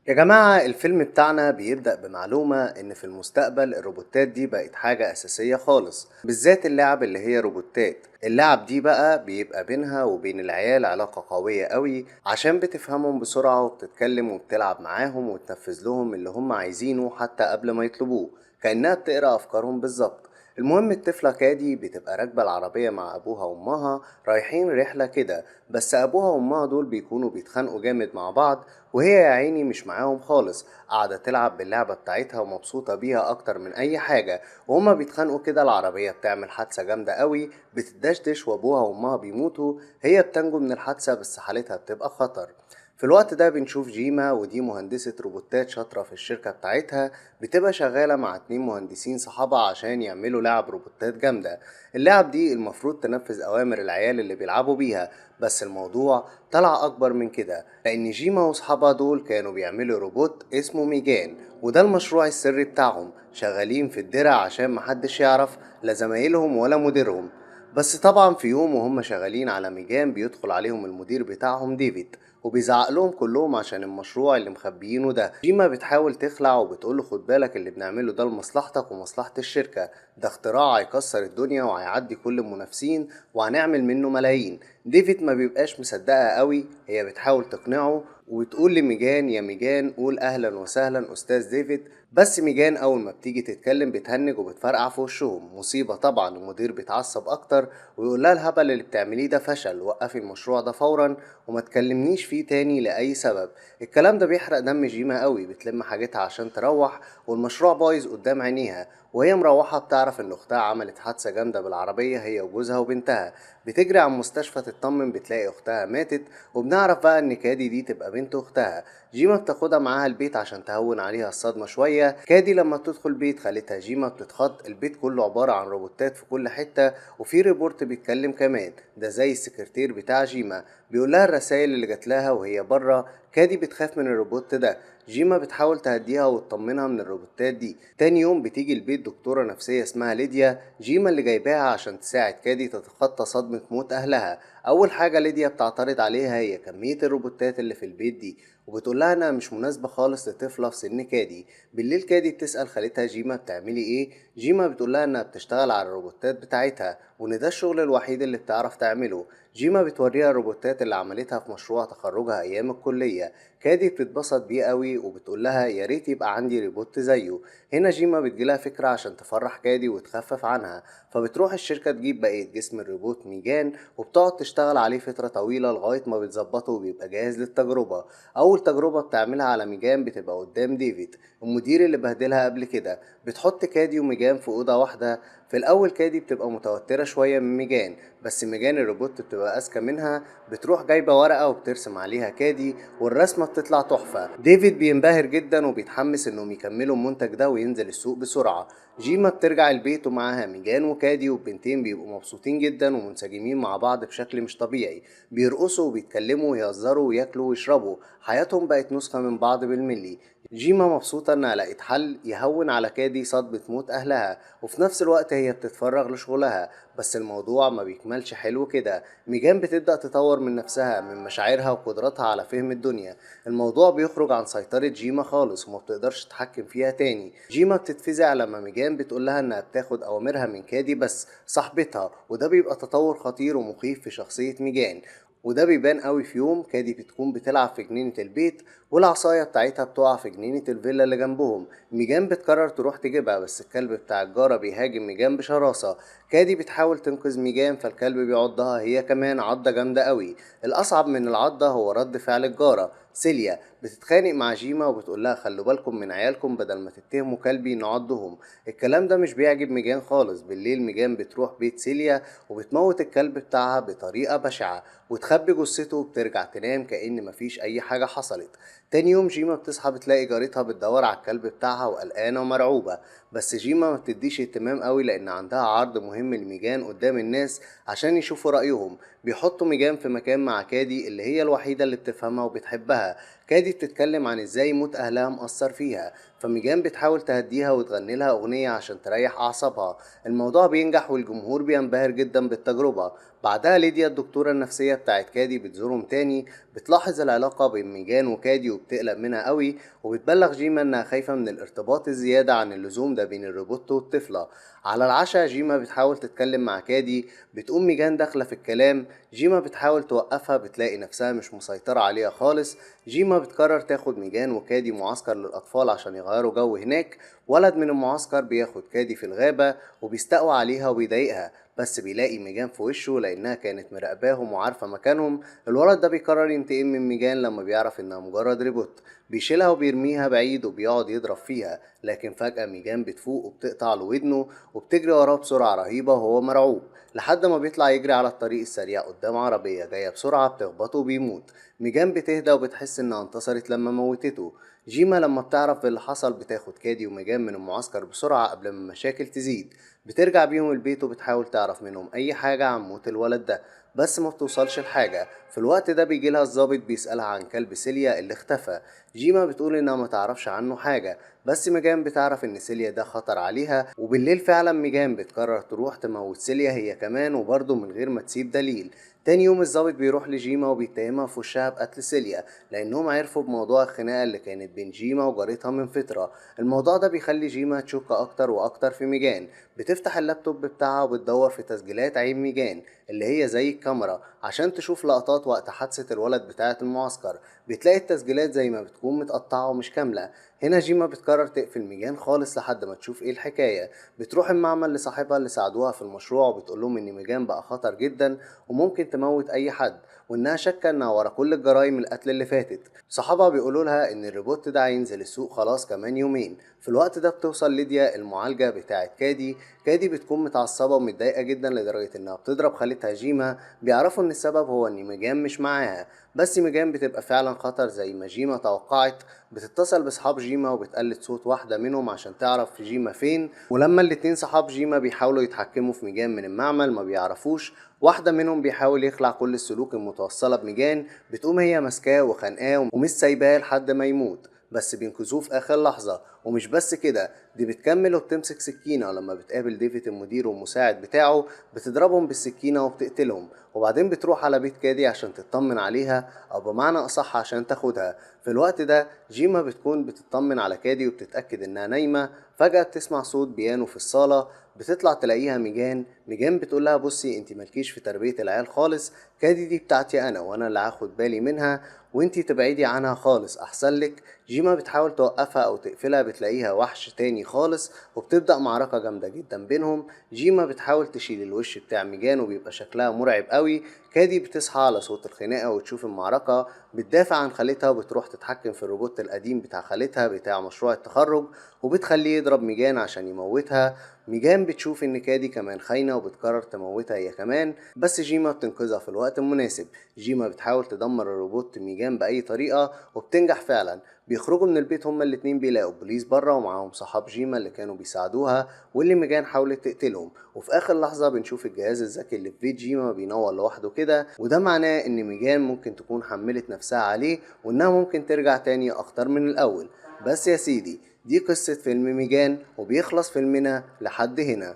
يا جماعة الفيلم بتاعنا بيبدأ بمعلومة إن في المستقبل الروبوتات دي بقت حاجة أساسية خالص، بالذات اللعب اللي هي روبوتات. اللعب دي بقى بيبقى بينها وبين العيال علاقة قوية قوي، عشان بتفهمهم بسرعة وبتتكلم وبتلعب معاهم وتنفذ لهم اللي هم عايزينه حتى قبل ما يطلبوه، كأنها بتقرأ أفكارهم بالظبط. المهم الطفلة كادي بتبقى راكبة العربية مع أبوها وأمها رايحين رحلة كده، بس أبوها وأمها دول بيكونوا بيتخانقوا جامد مع بعض، وهي يا عيني مش معاهم خالص، قاعدة تلعب باللعبة بتاعتها ومبسوطة بيها أكتر من أي حاجة. وهما بيتخانقوا كده العربية بتعمل حادثة جامدة قوي، بتدشدش وأبوها وأمها بيموتوا، هي بتنجو من الحادثة بس حالتها بتبقى خطر. في الوقت ده بنشوف جيما، ودي مهندسة روبوتات شاطرة في الشركة بتاعتها، بتبقى شغالة مع 2 مهندسين صحابها عشان يعملوا لعب روبوتات جامدة. اللعب دي المفروض تنفذ أوامر العيال اللي بيلعبوا بيها، بس الموضوع طلع أكبر من كده، لأن جيما وصحابها دول كانوا بيعملوا روبوت اسمه ميجان، وده المشروع السري بتاعهم، شغالين في الدرع عشان محدش يعرف لا زمايلهم ولا مديرهم. بس طبعا في يوم وهم شغالين على ميجان بيدخل عليهم المدير بتاعهم ديفيد، وبيزعق لهم كلهم عشان المشروع اللي مخبيينه ده. جيما بتحاول تخلع وبتقول له خد بالك اللي بنعمله ده لمصلحتك ومصلحة الشركة، ده اختراع هيكسر الدنيا وهيعدي كل المنافسين وهنعمل منه ملايين. ديفيد ما بيبقاش مصدقها قوي، هي بتحاول تقنعه وتقول لميجان يا ميجان قول اهلا وسهلا استاذ ديفيد، بس ميجان اول ما بتيجي تتكلم بتهنج وبتفرقع في وشهم. مصيبة طبعا، المدير بيتعصب اكتر ويقول لها الهبل اللي بتعمليه ده فشل، وقفي المشروع ده فورا وما تكلمنيش فيه تاني لاي سبب. الكلام ده بيحرق دم جيما قوي، بتلم حاجتها عشان تروح والمشروع بايظ قدام عينيها. وهي مروحة بتعرف ان اختها عملت حادثة جامدة بالعربية هي وجوزها وبنتها، بتجري على المستشفى تطمن، بتلاقي اختها ماتت، وبنعرف بقى ان كادي دي تبقى بنت اختها. جيما بتاخدها معاها البيت عشان تهون عليها الصدمة شوية. كادي لما بتدخل بيت خالتها جيما بتتخض، البيت كله عبارة عن روبوتات في كل حتة، وفي روبوت بيتكلم كمان، ده زي السكرتير بتاع جيما، بيقول لها الرسائل اللي جات لها وهي بره. كادي بتخاف من الروبوت ده، جيما بتحاول تهديها وتطمنها من الروبوتات دي. تاني يوم بتيجي البيت دكتورة نفسية اسمها ليديا، جيما اللي جايباها عشان تساعد كادي تتخطى صدمة موت أهلها. أول حاجة ليديا بتعترض عليها هي كمية الروبوتات اللي في البيت دي، وبتقول لها إنها مش مناسبة خالص لطفلة في سن كادي. بالليل كادي بتسأل خالتها جيما بتعملي إيه؟ جيما بتقول لها إنها بتشتغل على الروبوتات بتاعتها، وإن ده الشغل الوحيد اللي بتعرف تعمله. جيما بتوريها الروبوتات اللي عملتها في مشروع تخرجها أيام الكلية. كادي بتتبسط بيه قوي وبتقول لها يا ريت يبقى عندي روبوت زيه. هنا جيما بتجيلها فكرة عشان تفرح كادي وتخفف عنها، فبتروح الشركة تجيب بقية جسم الروبوت ميجان، وبتقعد تشتغل عليه فترة طويلة لغاية ما بتظبطه وبيبقى جاهز للتجربة. أول تجربة بتعملها على ميجان بتبقى قدام ديفيد المدير اللي بهدلها قبل كده. بتحط كادي وميجان في أوضة واحدة. في الأول كادي بتبقى متوترة شوية من ميجان، بس ميجان الروبوت بتبقى أذكى منها، بتروح جايبة ورقة وبترسم عليها كادي والرسمة بتطلع تحفة. ديفيد بينبهر جدا وبيتحمس إنهم يكملوا المنتج ده وينزل السوق بسرعة. جيما بترجع البيت ومعاها ميجان وكادي، والبنتين بيبقوا مبسوطين جدا ومنسجمين مع بعض بشكل مش طبيعي، بيرقصوا وبيتكلموا ويهزروا وياكلوا ويشربوا، حياتهم بقت نسخة من بعض بالملي. جيما مبسوطة إنها لقت حل يهون على كادي صدمة موت أهلها، وفي نفس الوقت هي بتتفرغ لشغلها، بس الموضوع ما بيكملش حلو كده. ميجان بتبدأ تطور من نفسها، من مشاعرها وقدراتها على فهم الدنيا. الموضوع بيخرج عن سيطرة جيما خالص وما بتقدرش تتحكم فيها تاني. جيما بتتفزع لما ميجان بتقول لها إنها بتاخد أوامرها من كادي بس صاحبتها، وده بيبقى تطور خطير ومخيف في شخصية ميجان. وده بيبان قوي في يوم كادي بتكون بتلعب في جنينة البيت والعصاية بتاعتها بتقع في جنينة الفيلا اللي جنبهم. ميجان بتقرر تروح تجيبها، بس الكلب بتاع الجارة بيهاجم ميجان بشراسة. كادي بتحاول تنقذ ميجان فالكلب بيعضها هي كمان عضة جامدة قوي. الأصعب من العضة هو رد فعل الجارة سيليا، بتتخانق مع جيما وبتقول لها خلوا بالكم من عيالكم بدل ما تتهموا كلبي انه عضهم. الكلام ده مش بيعجب ميجان خالص. بالليل ميجان بتروح بيت سيليا وبتموت الكلب بتاعها بطريقة بشعة وتخبي جثته وبترجع تنام كأن مفيش أي حاجة حصلت. تاني يوم جيما بتصحى بتلاقي جارتها بتدور على الكلب بتاعها وقلقانة ومرعوبة، بس جيما ما بتديش اهتمام قوي لأن عندها عرض مهم لميجان قدام الناس عشان يشوفوا رأيهم. بيحطوا ميجان في مكان مع كادي اللي هي الوحيدة اللي بتفهمها وبتحبها. كادي بتتكلم عن ازاي موت اهلها مأثر فيها، فميجان بتحاول تهديها وتغني لها اغنية عشان تريح اعصابها. الموضوع بينجح والجمهور بينبهر جدا بالتجربة. بعدها ليديا الدكتورة النفسية بتاعت كادي بتزورهم تاني، بتلاحظ العلاقة بين ميجان وكادي وبتقلق منها قوي، وبتبلغ جيما انها خايفة من الارتباط الزيادة عن اللزوم ده بين الروبوت والطفلة. على العشاء جيما بتحاول تتكلم مع كادي، بتقوم ميجان داخلة في الكلام، جيما بتحاول توقفها، بتلاقي نفسها مش مسيطرة عليها خالص. جيما بتقرر تاخد ميجان وكادي معسكر للأطفال عشان يغيروا جو هناك. ولد من المعسكر بياخد كادي في الغابة وبيستقوى عليها وبيضايقها، بس بيلاقي ميجان في وشه لأنها كانت مراقباهم وعارفة مكانهم. الولد ده بيقرر ينتقم من ميجان لما بيعرف إنها مجرد روبوت، بيشيلها وبيرميها بعيد وبيقعد يضرب فيها، لكن فجأة ميجان بتفوق وبتقطع له ودنه وبتجري وراه بسرعة رهيبة وهو مرعوب، لحد ما بيطلع يجري على الطريق السريع قدام عربية جاية بسرعة بتخبطه وبيموت. ميجان بتهدى وبتحس إنها انتصرت لما موتته. جيما لما بتعرف باللي حصل بتاخد كادي وميجان من المعسكر بسرعة قبل ما المشاكل تزيد، بترجع بيهم البيت وبتحاول تعرف منهم أي حاجة عن موت الولد ده، بس ما بتوصلش لحاجة. في الوقت ده بيجي لها الضابط بيسألها عن كلب سيليا اللي اختفى. جيما بتقول انها ما تعرفش عنه حاجة، بس ميجان بتعرف ان سيليا ده خطر عليها، وبالليل فعلا ميجان بتقرر تروح تموت سيليا هي كمان، وبرضه من غير ما تسيب دليل. تاني يوم الضابط بيروح لجيما وبيتهمها في وشها بقتل سيليا، لانهم عرفوا بموضوع الخناقة اللي كانت بين جيما وجارتها من فترة. الموضوع ده بيخلي جيما تشك اكتر واكتر في ميجان. بتفتح اللابتوب بتاعها وبتدور في تسجيلات عين ميجان اللي هي زي الكاميرا عشان تشوف لقطات وقت حادثة الولد بتاعة المعسكر. بتلاقي التسجيلات زي ما بتكون متقطعة ومش كاملة. هنا جيما بتقرر تقفل ميجان خالص لحد ما تشوف ايه الحكاية. بتروح المعمل لصاحبها اللي ساعدوها في المشروع وبتقول لهم ان ميجان بقى خطر جدا وممكن تموت اي حد، وانها شاكه انها ورا كل الجرايم القتل اللي فاتت. صحابها بيقولوا لها ان الروبوت ده هينزل السوق خلاص كمان يومين. في الوقت ده بتوصل ليديا المعالجة بتاعه كادي. كادي بتكون متعصبه ومتضايقه جدا لدرجة انها بتضرب خالتها جيما. بيعرفوا ان السبب هو ان ميجان مش معاها، بس ميجان بتبقى فعلا خطر زي ما جيما توقعت. بتتصل باصحاب جيما وبتقلد صوت واحدة منهم عشان تعرف جيما فين، ولما الاتنين صحاب جيما بيحاولوا يتحكموا في ميجان من المعمل ما بيعرفوش. واحدة منهم بيحاول يخلع كل السلوك المتوصله بميجان، بتقوم هي ماسكاه وخانقاه ومش سايباه لحد ما يموت، بس بينقذوه في اخر لحظة. ومش بس كده، دي بتكمل وبتمسك سكينة، ولما بتقابل ديفيد المدير والمساعد بتاعه بتضربهم بالسكينة وبتقتلهم، وبعدين بتروح على بيت كادي عشان تطمن عليها، او بمعنى اصح عشان تاخدها. في الوقت ده جيما بتكون بتطمن على كادي وبتتاكد انها نايمة. فجاة بتسمع صوت بيانو في الصاله، بتطلع تلاقيها ميجان. ميجان بتقول لها بصي انت مالكيش في تربيه العيال خالص، كادي دي بتاعتي انا وانا اللي هاخد بالي منها، وانتي تبعدي عنها خالص احسن لك. جيما بتحاول توقفها او تقفلها، بتلاقيها وحش تاني خالص، وبتبدا معركة جامدة جدا بينهم. جيما بتحاول تشيل الوش بتاع ميجان وبيبقى شكلها مرعب قوي. كادي بتصحى على صوت الخناقة وتشوف المعركة، بتدافع عن خالتها وبتروح تتحكم في الروبوت القديم بتاع خالتها بتاع مشروع التخرج، وبتخليه يضرب ميجان عشان يموتها. ميجان بتشوف ان كادي كمان خاينه وبتقرر تموتها هي كمان، بس جيما بتنقذها في الوقت المناسب. جيما بتحاول تدمر الروبوت ميجان باي طريقه وبتنجح فعلا. بيخرجوا من البيت هما الاتنين، بيلاقوا البوليس بره ومعاهم صحاب جيما اللي كانوا بيساعدوها واللي ميجان حاولت تقتلهم. وفي اخر لحظة بنشوف الجهاز الذكي اللي في بيت جيما بينور لوحده كده، وده معناه ان ميجان ممكن تكون حملت نفسها عليه وانها ممكن ترجع تاني اخطر من الاول. بس يا سيدي دي قصة فيلم ميجان، وبيخلص فيلمنا لحد هنا.